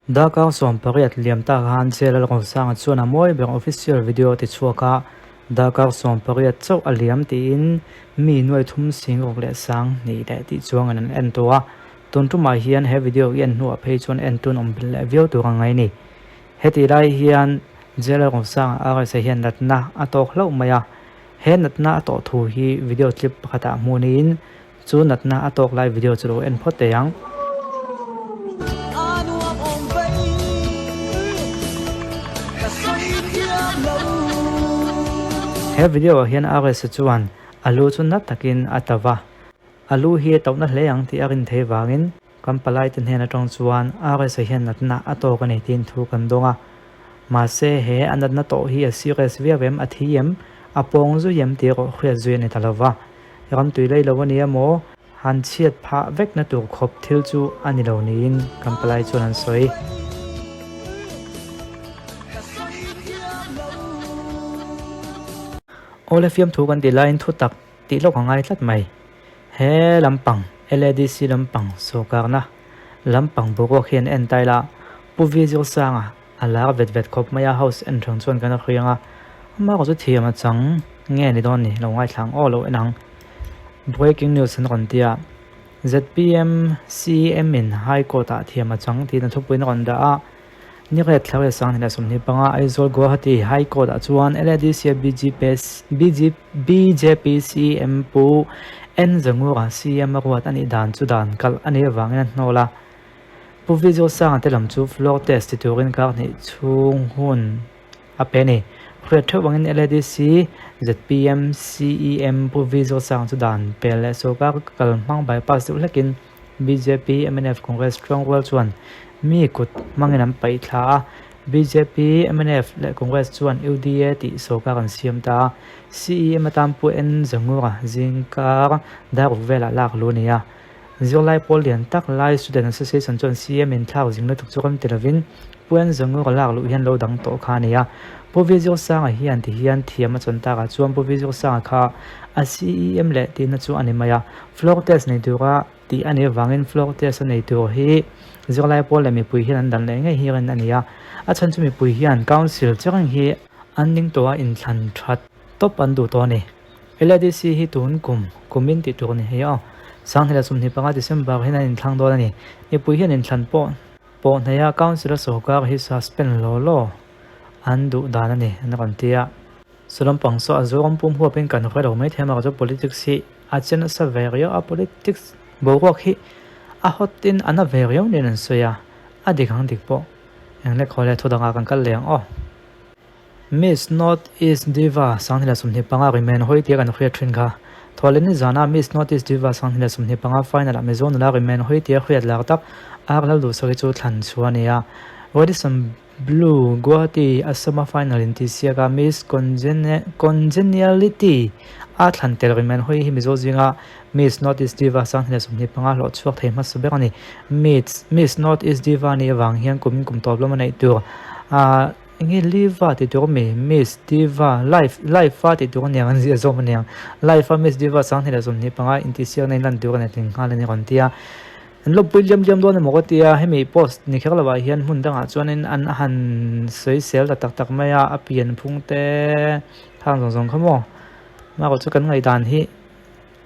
Darkar 18 liam ta khan Jail Rosanga chuan a mawi ber official video a ti chhuak a, darkar 18 chauh a liam tiin mi nuai thum sing ruk leh sang hnih leh tih chuangin an en tawh a, tun tumah hian he video i en hnuah phei chuan en tun awm belh leh viau tur a ngai ni. Hetih lai hian Jail Rosanga RSA hian natna a tawk hlauh mai a, he natna a tawh thu hi video clip pakhatah hmuh niin Chu natna a tawk lai video chu lo en phawt teh ang. He video ah hian RS chuan a lu chu na takin a tauh a, a lu hi a tauhna hle ang tih a rin theih vangin kan palai te hnen atang chuan RS hian natna a tawk a ni tiin thu kan dawng a. Mahse he a natna tawh hi a serious viau em, a thi em, a pawng zui em tih erawh hriat zui a ni ta lova. Ram tui lei lo a nia maw? Han chhiat phah vekna tur khawp thil chu a ni lo niin kan palai chuan an sawi. Awle fiamthu kan tih laiin thu tak tih lawk a ngai tlat mai. He lampang, LADC lampang sawrkarna lampang boruak hian en ta ila Pu Vizilsanga A lar vet vet khawp mai a, house en reng chuan kan a hriang a, amah erawh chu thiam a chang nge ni dawn ni, lo ngaithla ang aw lo en ang. Breaking news an rawn ti a, zpm CM in High Court ah thiam a chang tiin a thupuiin a rawn dah a, ni riat thla riat 2025 Aizawl Guwahati High Court ah chuan LADC a bjp CM Pu N Zangura CM a ruat a nih dan chu dan kalh a nih avangin a hnawl a. Pu Vijosanga te lam chu floor test ti turin kar hnih chhung hun a pe a ni. Hriat theuh angin LADC, zpm, CEM Pu Vijosanga chu dan pel leh sorkar kal hmang bypass deuh hlekin bjp, mnf, Congress ṭuangrual chuan mi kut hmangin an paih thla a. Bjp, mnf leh Congress chuan UDA tih sorkar an siam ta a. CEM atan Pu N Zangura zingkar daruk velah lak lu a ni a. Zirlai pawl lian tak Lai Student Association chuan CM in thlak zing lutuk chu rawn ti lovin Pu N Zangura lak luh hian lo dang tawh kha a ni a. Pu V Zirsanga hian ti hian thiam a chawn takah chuan Pu V Zirsanga kha a CEM leh tihna chu a ni mai a. Floor test nei tura tih a nih avangin floor test a nei tur hi zirlai pawl leh mipui hian an dan leh ngei hi rin a ni a. A chhan chu mipui hian Council chiang hi an ning tawh a inthlan that tawp an duh tawh a ni. LADC hi tun kum, kumin tih tur a ni hei aw. Sanghnih leh 25 December hian an inthlang dawn a ni. Mipui hian inthlan pawh pawh hnaih a Council a sawrkar hi suspend law law an duh dan a ni an rawn ti a. Sulampang saw a Zoram pum huapin kan hre lo mai thei amaherawhchu politics hi a che nasa ve riau a, politics boruak hi a hot in a na ve riau niin an sawi a, a dik ang dik pawh englek haw leh thu dangah kan kal leh ang aw. Miss North East Diva 2025 rimen hawi tia kan hriat thin kha. Thawhlehni zana Miss North East Diva 2025 final ah Mizo nula rimen hawi tia hriat lar tak R Lalduhsaki chu thlan chhuah a ni a. Radisson Blu Guwahati Assam-a final intihsiak a Miss Congeniality a thlan tel rimen hawi hi Mizo zinga Miss North East Diva 2025 hlawh chhuak thei hmasa ber a ni. Miss North East Diva nih avang hian kumin kum tawp lama neih tur a Enge Liva tih tur ami? Miss Diva life life a tih tur aniang an ziah zawm aniang. Life a Miss Diva 2025 intihsiakna in lan tur a ni tling nghal a ni rawn ti a. An lo pui liam liam dawn emaw ka ti a, hemi post ni kher lovah hian hmun dangah chuanin an han sawi sel ta tak tak mai a, a pian phung te khang zawng zawng kha maw. Amaherawhchu chu kan ngaihdan hi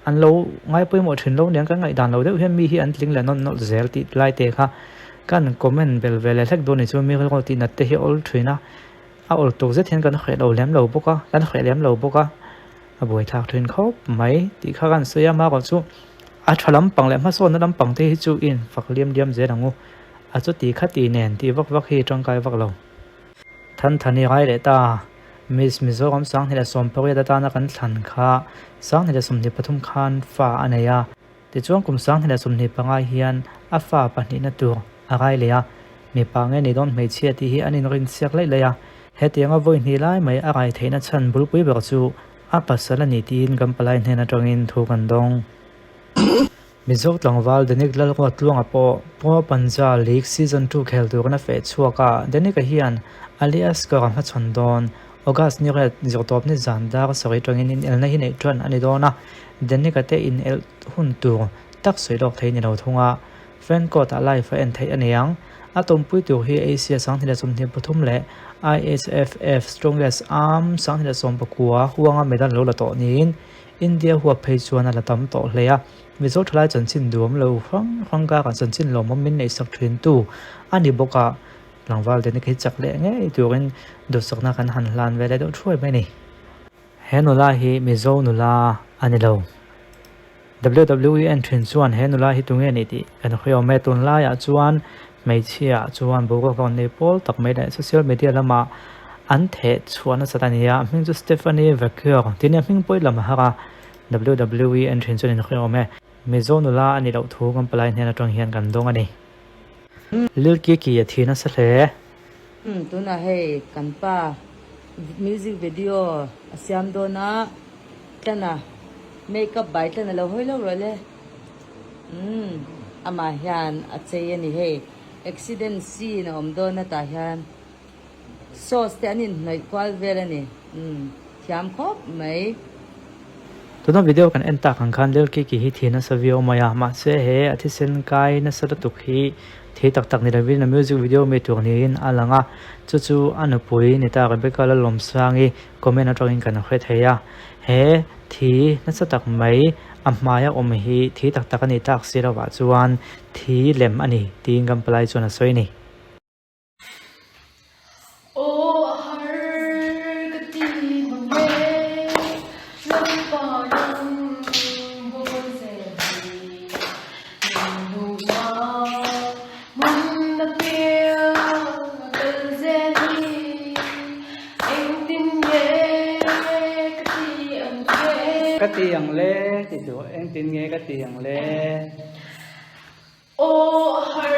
an lo ngai pawimawh thin lo aniang kan ngaihdan lo deuh hian mi hi an tling leh nawlh nawlh zel tih lai te kha kan comment bel ve leh hlek dawn ni chu mi rilru tih nat te hi a awl thin a, a awl tur zet hian kan hreh lo lem lo bawk a, kan hreh lem lo bawk a, a buaithlak thin khawp mai tih kha kan sawi a, amaherawhchu chu a tha lampang leh hmasawnna lampang te hi chu i infak liam liam zel ang u, a chuti khati nen tih vak vak hi tangkai vak lo. Thanthani rai leh ta. Miss Mizoram 2018 atana kan thlan kha 2023 khan fa a nei a, tichuan kum 2025 hian a fa pahnihna tur a rai leh a, mipa nge ni dawn hmeichhia tih hi an inrinsiak laih laih a, hetianga vawi hnih lai mai a rai theihna chhan bulpui ber chu a pasal a ni tiin kan palai hnen atangin thu kan dawng. Mizo tlangval Denic Lalruatluanga pawh Pro Panja League Season 2 khel turin a feh chhuak a, Denic-a hian Ali Asghar a hmachhawn dawn. August ni riat zirtawp ni zan dar sarih tangin inelna hi neih tan a ni dawn a, Denic-a te inelh hun tur tak sawi lawk thei ni lo thung a, Fan court-ah live a en theih a ni ang. A tawmpui tur hi Asia 2023 leh IHFF Strongest Arm 2019 huanga medal lo la tawh niin India huap phei chuan a la tam tawh hle a. Mizo thalai chanchin duam lo hrang hrang karah chanchin lawmawm min neihsak thintu a ni bawk a, tlangval te hi chak leh ngei turin duhsakna kan han hlan ve leh deuh thuai mai a ni. He nula hi Mizo nula a ni lo. WWE en thin chuan he nula hi tunge ni tih kan hre awm e. Tunlaiah chuan hmeichhia chuan boruak rawn nei pawl tak mai leh social media lama an theh chhuah nasat a ni a. A hming chu Stephanie Vaquer tih nia hming pawi lam a har a. WWE en thin chuan in hre awm e. Mizo nula a nih loh thu kan palai hnen atang hian kan dawng a ni. Lil Kiki a thi nasa hle. Umm tunah hei kan pa music video a siam dawn a tlana make up bai tlana lo hawi lo rawh le umm amah hian a chei a ni hei accident scene a awm dawn a tah hian Sauce te an inhnawih kual vel a ni. Umm thiam khawp mai. Tuna video kan en tak ang khan Lil Kiki hi thi nasa viau mai a, mahse he a thisen kai nasa lutuk hi thi tak tak ni lovin a music video mi tur niin a lang a, chu chu a nupui ni ta Rebecca Lalawmsangi comment atangin kan hre thei a, he thi nasa tak mai a hmaia awm hi thi tak tak a ni tak si lovah chuan thi lem a ni tiin kan palai chuan a sawi a ni. Aw a har ka ti mang e, Lalpa ram bawl zel hi min duhna hmun a piang a kal zel hi engtin nge ka ti ang che. Ka ti ang le ti chu engtin nge ka ti ang le. Aw a har.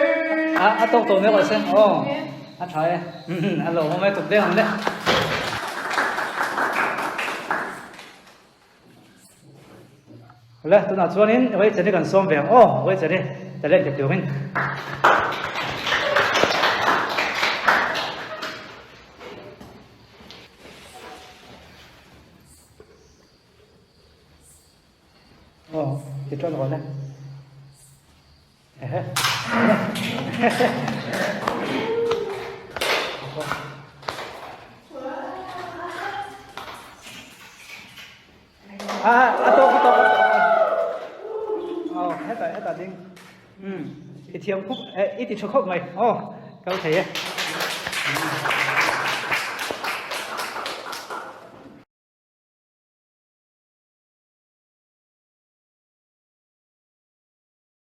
A a tawk tawh mai rawh se. Aw a tha e. A lo awm e tawp deuh ang le. Le tunah chuanin Rachel hi kan sawm ve ang aw Rachel hi talent ti turin. Aw ti ṭan rawh le. A a tawk a tawk a tawk. Aw hetah hetah ding. Umm i thiam khawp i ti tha khawp mai. Aw kal thei e.